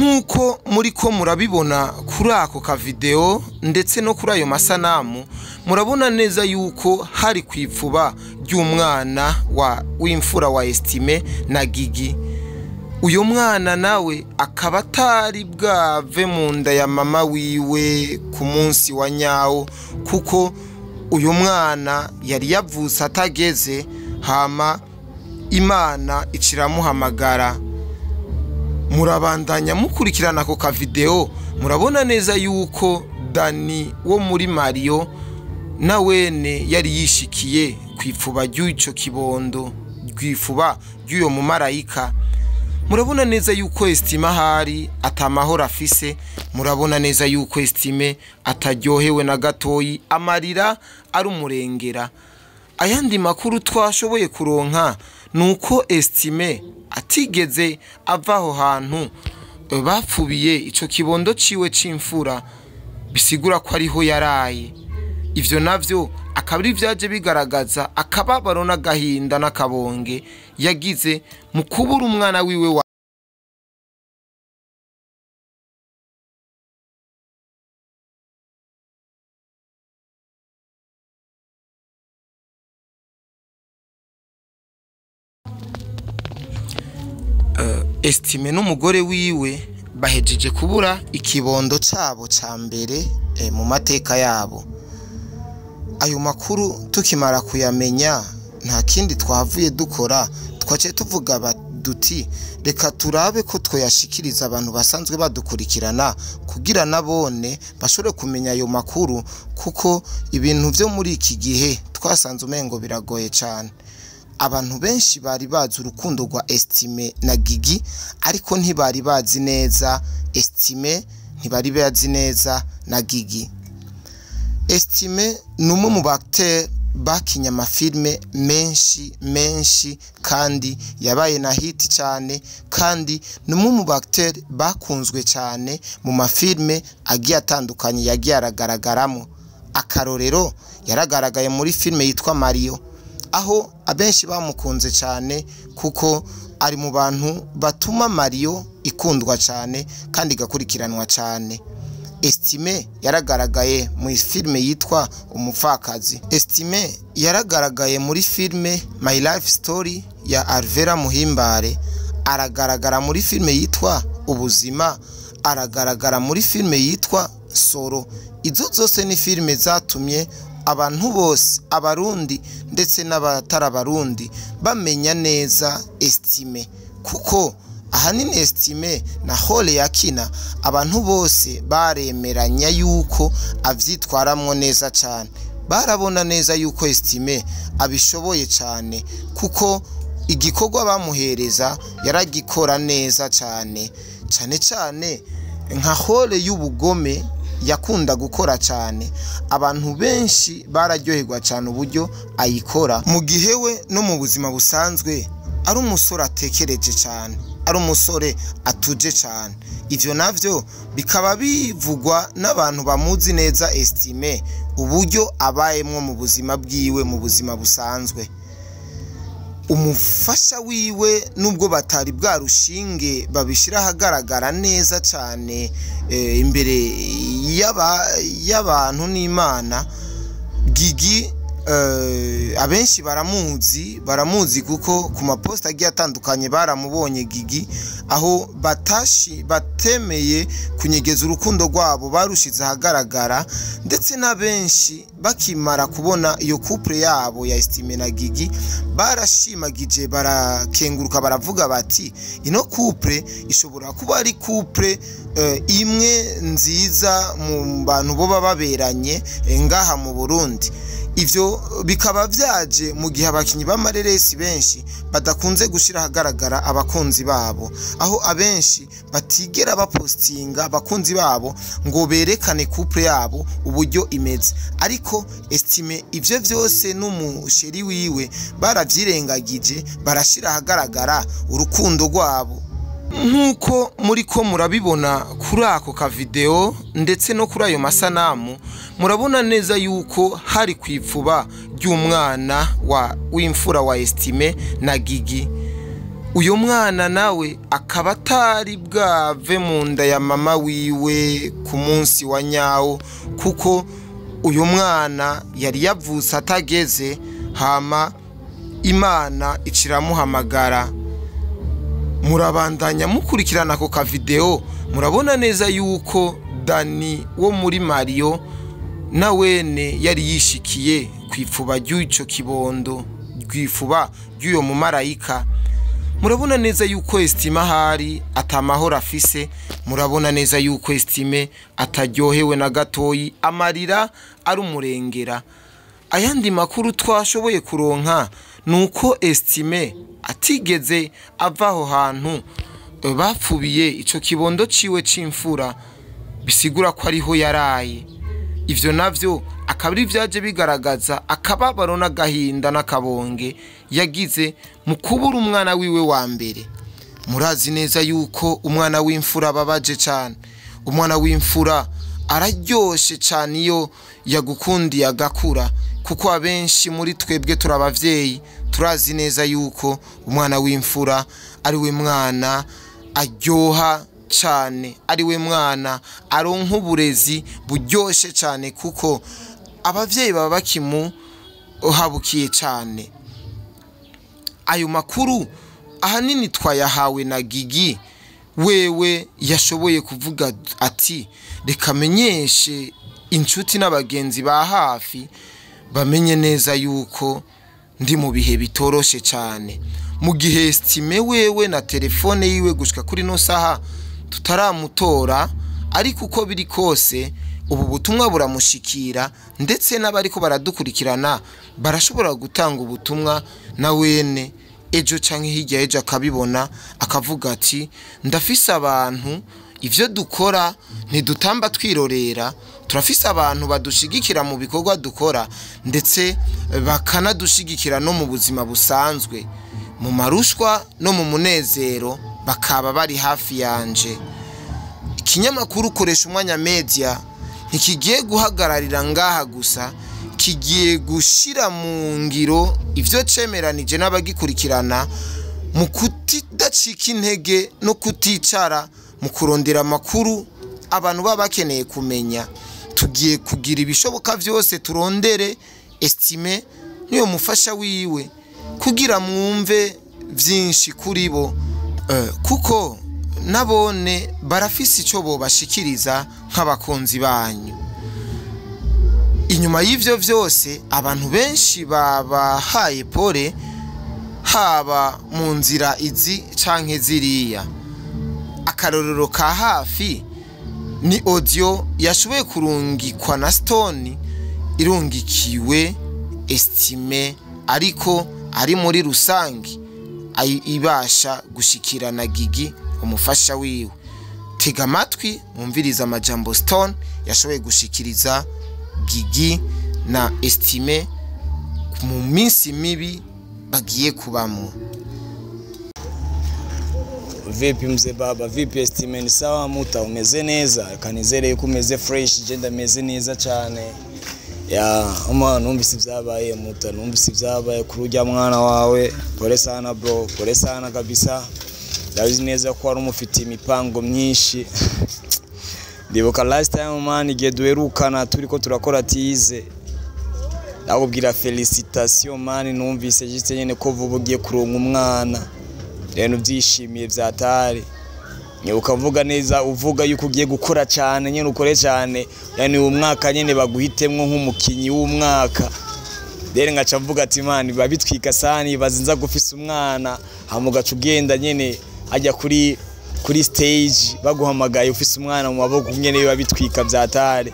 Nk'uko muri ko murabibona kuri ako kavideo ndetse no kuri ayo masanamu, murabona neza yuko hari kwipfuba ry'umwana wa w'imfura wa Estime na Gigi. Uyu mwana nawe akaba atari bwave mu nda ya mama wiwe ku munsi wa nyawo, kuko uyu mwana yari yavutse atageze, hama Imana iciramuhamagara. Murabandanya mukurikirana ako kavideo, murabona neza yuko Dani wo muri Mario na wene yari yishikiye kwipfuba ry'ico kibondo, rw'ifuba ry'uyo mumarayika. Murabona neza yuko Estime ahari atamahoro afise, murabona neza yuko Estime ataryohewe na gatoyi, amarira arumurengera. Ayandi makuru twashoboye kuronka nuko Estime atigeze ava aho hantu bapfubiye ico kibondo ciwe c'imfura, bisigura ko ariho yaraye. Ivyo navyo akaba ari vyaje bigaragaza akababaro n'agahinda n'akabonge yagize mu kubura umwana wiwe wa Estime n'umugore wiwe bahejeje kubura ikibondo cabo ca mbere mu mateka yabo. Ayo makuru tukimara kuyamenya nta kindi twavuye dukora, twaciye tuvuga duti reka turabe ko twoyashikiriza abantu basanzwe badukurikirana kugira nabone bashobore kumenya ayo makuru, kuko ibintu vyo muri iki gihe twasanze umengo biragoye cane. Abantu benshi bari bazi urukundo rwa Estime na Gigi, ariko ntibari bazi neza Estime, ntibari bazi neza na Gigi. Estime ni umwe mu acteur bakinye amafilme menshi menshi kandi yabaye na hit cyane, kandi ni umwe mu acteur bakunzwe cyane mu mafilme agiye atandukanye yagiye aragaragaramo. Akarorero yaragaragaye muri filme yitwa Mario, aho abenshi bamukunze cyane kuko ari mu bantu batuma Mario ikundwa cyane kandi igakurikiranwa cyane. Estime yaragaragaye muri filme yitwa Umupfakazi. Estime yaragaragaye muri filme My Life Story ya Alvera Muhimbare, aragaragara muri filme yitwa Ubuzima, aragaragara muri filme yitwa Soro. Izo zose ni filme zatumye abantu bose, abarundi ndetse n'abatarabarundi, bamenya neza Estime, kuko ahanini Estime na hole yakina abantu bose baremeranya yuko avyitwaramwo neza cyane. Barabona neza yuko Estime abishoboye cyane, kuko igikorwa bamuhereza yaragikora neza cyane, cyane cyane nka hole y'ubugome yakunda gukora cyane. Abantu benshi bararyoherwa cyane uburyo ayikora, mu gihe we no mu buzima busanzwe ari umusore atekereje cyane, ari umusore atuje cyane. Ivyo navyo bikaba bivugwa n'abantu bamuzi neza Estime, uburyo abayemwo mu buzima bwiwe mu buzima busanzwe. Umufasha wiwe nubwo batari bwarushinge babishira ahagaragara neza cyane imbere y'abantu n'Imana, Gigi abenshi baramuzi kuko ku maposta agiye atandukanye baramubonye Gigi, aho batemeye kunyegeza urukundo rwabo barushize ahagaragara, ndetse n'abenshi bakimara kubona iyo couple yabo ya Estime na Gigi barashimagije, barakenguruka, baravuga bati ino couple ishobora kuba ari couple imwe nziza mu bantu bo baberanye ngaha mu Burundi. Ivyo bikaba vyaje mu gihe abakinyi b'amareresi benshi badakunze gushira ahagaragara abakunzi babo, aho abenshi batigera bapostinga abakunzi babo ngo berekane couple yabo uburyo imeze. Ariko Estime ivyo vyose n'umusheri wiwe baravyirengagije, barashira ahagaragara urukundo rwabo. Nk'uko muri ko murabibona kuri ako kavideo ndetse no kuri ayo masanamu, murabona neza yuko hari kwipfuba ry'umwana wa w'imfura wa Estime na Gigi. Uyu mwana nawe akaba atari bwave mu nda ya mama wiwe ku munsi wa nyawo, kuko uyu mwana yari yavutse atageze, hama Imana iciramuhamagara. Murabandanya mukurikirana ako kavideo, murabona neza yuko Dani wo muri Mario na wene yari yishikiye kwipfuba ry'icyo kibondo, rw'ifuba ry'uyo mumarayika. Murabona neza yuko Estime ahari atamahoro afise, murabona neza yuko Estime ataryohewe na gatoyi, amarira arumurengera. Ayandi makuru twashoboye kuronka nuko Estime atigeze ava aho hantu bapfubiye ico kibondo ciwe c'imfura, bisigura ko ariho yaraye. Ivyo navyo akaba ari vyaje bigaragaza akababaro n'agahinda n'akabonge yagize mu kubura umwana wiwe wa mbere. Murazi neza yuko umwana w'imfura ababaje cane, umwana w'imfura araryoshe cane iyo yagukundiye agakura, kuko abenshi muri twebwe turabavyeyi turazi neza yuko umwana w'imfura ari we mwana aryoha cane, ari we mwana aronka uburezi buryoshe cane, kuko abavyeyi baba bakimuhabukiye cane. Ayo makuru ahanini twayahawe na Gigi, wewe yashoboye kuvuga ati reka menyeshe inshuti n'abagenzi ba hafi bamenye neza yuko ndi mu bihe bitoroshe cane. Mu gihe Estime wewe na telefone yiwe gushika kuri no saha tutaramutora, ariko uko biri kose ubu butumwa buramushikira, ndetse n'abariko baradukurikirana barashobora gutanga ubutumwa na wene ejo canke hirya ejo akabibona akavuga ati ndafise abantu, ivyo dukora ntidutamba twirorera, turafise abantu badushigikira mu bikorwa dukora, ndetse bakanadushigikira no mu buzima busanzwe, mu marushwa no mu munezero bakaba bari hafi yanje. Ikinyamakuru Koresha Umwanya Media ntikigiye guhagararira ngaha gusa, kigiye gushira mu ngiro ivyo cemeranije n'abagikurikirana mu kutidacika intege no kuticara mu kurondera amakuru abantu baba bakeneye kumenya. Tugiye kugira ibishoboka vyose turondere Estime niyo mufasha wiwe kugira mwumve vyinshi kuri bo, kuko nabone barafise ico bobashikiriza nk'abakunzi banyu. Inyuma y'ivyo vyose abantu benshi babahaye pole, haba mu nzira izi canke ziriya. Akarorero ka hafi ni audio yashoboye kurungikwa na Stone irungikiwe Estime, ariko ari muri rusangi ibasha gushikirana Gigi umufasha wiwe. Tega amatwi mwumviriza amajambo Stone yashoboye gushikiriza Gigi na Estime mu minsi mibi bagiye kubamwo. Vipi mzee baba, vipi Estime, ni sawa muta, umeze neza? Kanizere yuko umeze fresh, je ndameze neza cyane. Ya umwana numvise ibyabaye muta, numvise ibyabaye kuri ujya mwana wawe. Pole sana bro, pole sana kabisa. Ndabizi neza ko wari umufitiye imipango myinshi. Ndibuka last time man igihe duherukana turiko turakora tize, ndakubwira felicitation man, numvise juste nyene ko vuba ugiye kuronka umwana, rero ubyishimiye vyatari. Ukavuga neza, uvuga yuko ugiye gukora cyane nyene, ukore cyane, yani uwo mwaka nyene baguhitemwo nk'umukinyi w'umwaka. Rero ngaca mvuga ati man babitwika sani bazinza gufisa umwana, hama ugaca ugenda nyene ajya kuri stage baguhamagaye ufise umwana mu maboko nyene babitwika vyatari.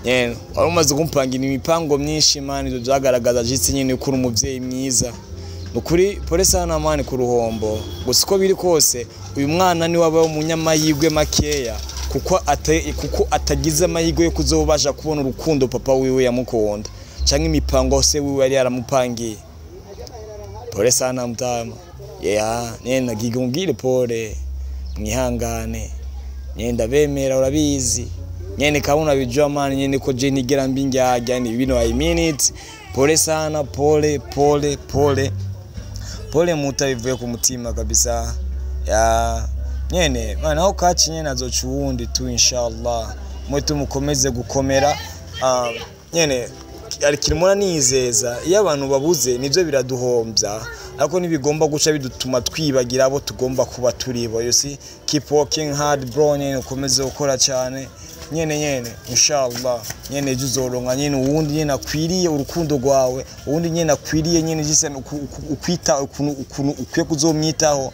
Nyene wari umaze kumpangira imipango myinshi man, ivyo vyagaragaza jitsi nyene ko uri umuvyeyi mwiza. Nukuri pole sana man ku ruhombo. Gusa uko biri kose uyu mwana ni wabaye umunyamahirwe makeya, kuko atagize amahirwe yo kuzobasha kubona urukundo papa wiwe yamukunda canke imipango se wiwe yari yaramupangiye. Pole sana mutama. Yeah, nenda Giga umbwire pole, mwihangane. Nyenda bemera urabizi. Nyene kabona bijwa man nyene ko je nigera mbingyajya ni bino I mean it. Pole sana, pole pole pole. Pole muta, bivuye ku mutima kabisa. Ya nyene mana aho kaci nyene azoca uwundi tu, inshallah. Mwe tumukomeze gukomera. Nyene kirimo nizeza iyo abantu babuze nivyo biraduhombya, ariko ntibigomba guca bidutuma twibagira abo tugomba kuba turibo. You see, keep working hard bro, nyene ukomeze gukora cyane nyene inshallah. Nyene ejo uzoronka nyene uwundi nyene akwiriye urukundo rwawe, uwundi nyene akwiriye nyene jise ukwita ukuntu ukwiye kuzomwitaho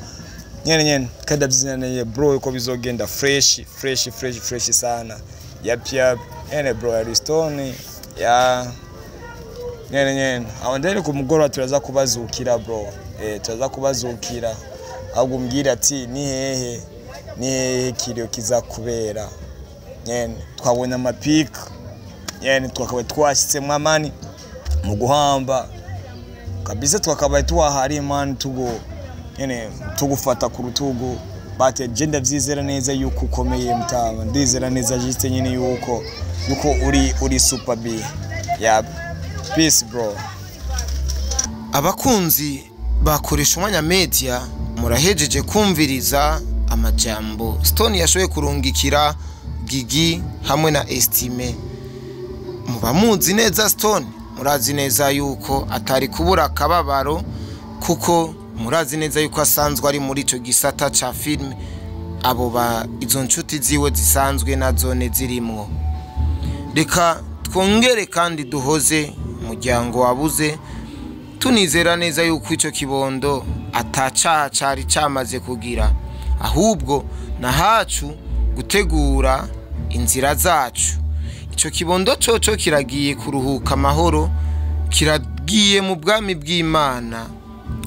nyene kandi ndabyizeye bro yuko bizogenda fresh fresh fresh fresh sana. Yap yap nyene bro, Aristone ya nyene aho ndere ku mugoroba turaza kubazukira bro, turaza kubazukira. Ahubwo umbwira ati ni hehe kiriyo kizakubera nyene twabonye amapika nyene twakabaye twashyitsemo amani mu guhamba kabisa, twakabaye tuwahari mani tugo nyene tugufata ku rutugu. Bate je ndavyizera neza yuko ukomeye mutama, ndizera neza juste nyene yuko uri super B. Yap, peace bro. Abakunzi bakoresha umwanya media, murahejeje kumviriza amajambo Stone yashoboye kurungikira Gigi hamwe na Estime. Muba muzi neza Stone, murazi neza yuko atari kubura akababaro, kuko murazi neza yuko asanzwe ari muri ico gisata ca filme, abo ba izo nshuti ziwe zisanzwe na zone zirimwo. Reka twongere kandi duhoze umuryango wabuze, tunizera neza yuko ico kibondo atacaha cari camaze kugira, ahubwo nahacu gutegura inzira zacu. Ico kibondo coco kiragiye kuruhuka amahoro, kiragiye mu bwami bw'Imana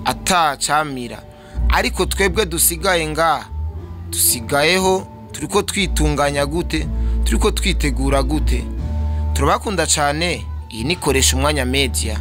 atacamira. Ariko twebwe dusigaye ngaha, dusigayeho turiko twitunganya gute, turiko twitegura gute? Turabakunda cyane. Iyi nikoresha umwanya media.